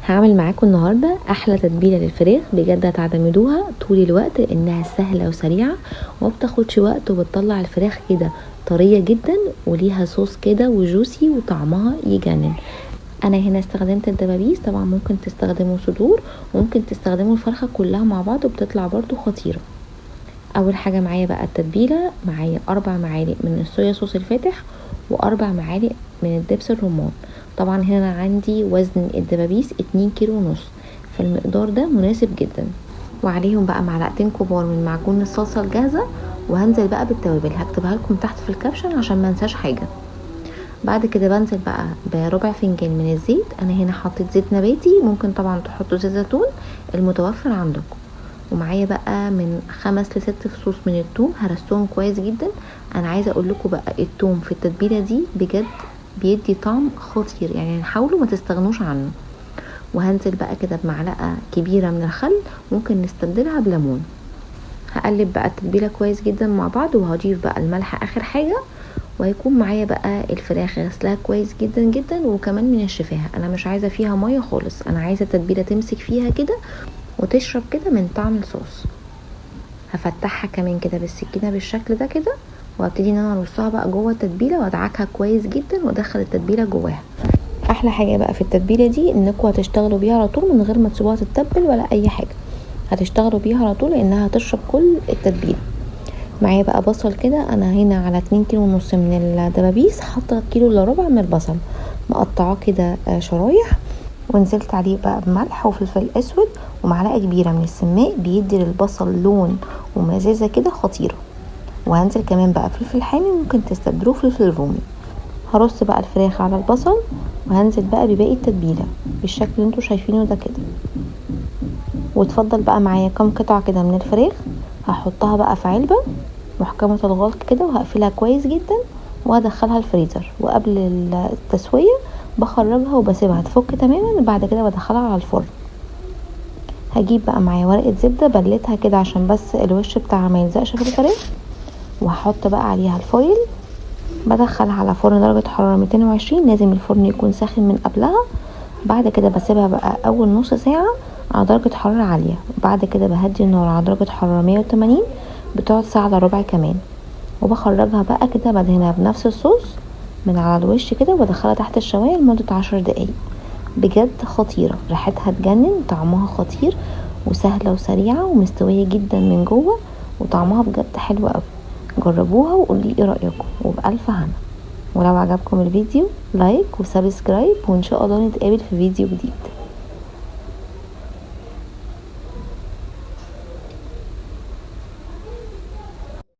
هعمل معاكم النهارده احلى تتبيله للفراخ، بجد هتعتمدوها طول الوقت لانها سهلة وسريعة وما بتاخدش وقت، وبتطلع الفراخ كده طرية جدا وليها صوص كده وجوسي وطعمها يجنن. انا هنا استخدمت الدبابيس، طبعا ممكن تستخدموا صدور وممكن تستخدموا الفرخه كلها مع بعض وبتطلع برضو خطيرة. اول حاجة معايا بقى التتبيله، معايا 4 معالق من الصويا صوص الفاتح و4 معالق من الدبس الرمان. طبعا هنا عندي وزن الدبابيس 2.5 كيلو، فالمقدار ده مناسب جدا. وعليهم بقى معلقتين كبار من معجون الصلصه الجاهزة، وهنزل بقى بالتوابل هكتبها لكم تحت في ال caption عشان ما انساش حاجة. بعد كده بنزل بقى بربع فنجان من الزيت، انا هنا حطيت زيت نباتي، ممكن طبعا تحطوا زيت زيتون المتوفر عندكم. ومعايا بقى من 5 ل6 فصوص من الثوم هرستهم كويس جدا. انا عايزه اقول لكم بقى الثوم في التتبيله دي بجد بيدي طعم خطير، يعني حاولوا ما تستغنوش عنه. وهنزل بقى كده بمعلقه كبيرة من الخل، ممكن نستبدلها بليمون. هقلب بقى التتبيله كويس جدا مع بعض، وهضيف بقى الملح اخر حاجة. وهيكون معايا بقى الفراخ غسلها كويس جدا جدا وكمان منشفاها، انا مش عايزه فيها مية خالص، انا عايزه التتبيله تمسك فيها كده وتشرب كده من طعم الصوص. هفتحها كمان كده بالسكينة بالشكل ده كده، وابتدي ان انا ارصها بقى جوه التتبيله وادعكها كويس جدا وادخل التتبيله جواها. احلى حاجة بقى في التتبيله دي انكم هتشتغلوا بيها على طول من غير ما تسيبوها تتبل ولا اي حاجة، هتشتغلوا بيها على طول لانها هتشرب كل التتبيله. معايا بقى بصل كده، انا هنا على 2.5 كيلو من الدبابيس حاطه 1.75 كيلو من البصل، مقطعاه كده شرايح، ونزلت عليه بقى بملح وفلفل اسود ومعلقة كبيرة من السماق، بيدي للبصل لون ومزازه كده خطيرة. وهنزل كمان بقى فلفل حامي، ممكن تستبدلوه فلفل رومي. هرص بقى الفراخ على البصل، وهنزل بقى بباقي التتبيله بالشكل اللي انتوا شايفينه ده كده. وتفضل بقى معايا كام قطعه كده من الفراخ، هحطها بقى في علبة محكمة الغلق كده، وهقفلها كويس جدا وهدخلها الفريزر. وقبل التسوية بخرجها وبسيبها تفك تماما، بعد كده بدخلها على الفرن. هجيب بقى معايا ورقة زبدة بلتها كده عشان بس الوش بتاعها ما يلزقش في الفراخ، وهحط بقى عليها الفويل. بدخلها على فرن درجه حرارة 220، لازم الفرن يكون ساخن من قبلها. بعد كده بسيبها بقى اول نص ساعة على درجه حرارة عالية، وبعد كده بهدي النار على درجه حرارة 180، بتقعد ساعة الا ربع كمان. وبخرجها بقى كده بدهنها بنفس الصوص من على الوش كده، وبدخلها تحت الشوايه لمدة 10 دقايق. بجد خطيرة، ريحتها تجنن، طعمها خطير، وسهلة وسريعة ومستويه جدا من جوه، وطعمها بجد حلو قوي. جربوها وقولي ايه رايكم، وبالف هنا. ولو عجبكم الفيديو like و subscribe، وان شاء الله نتقابل في فيديو جديد.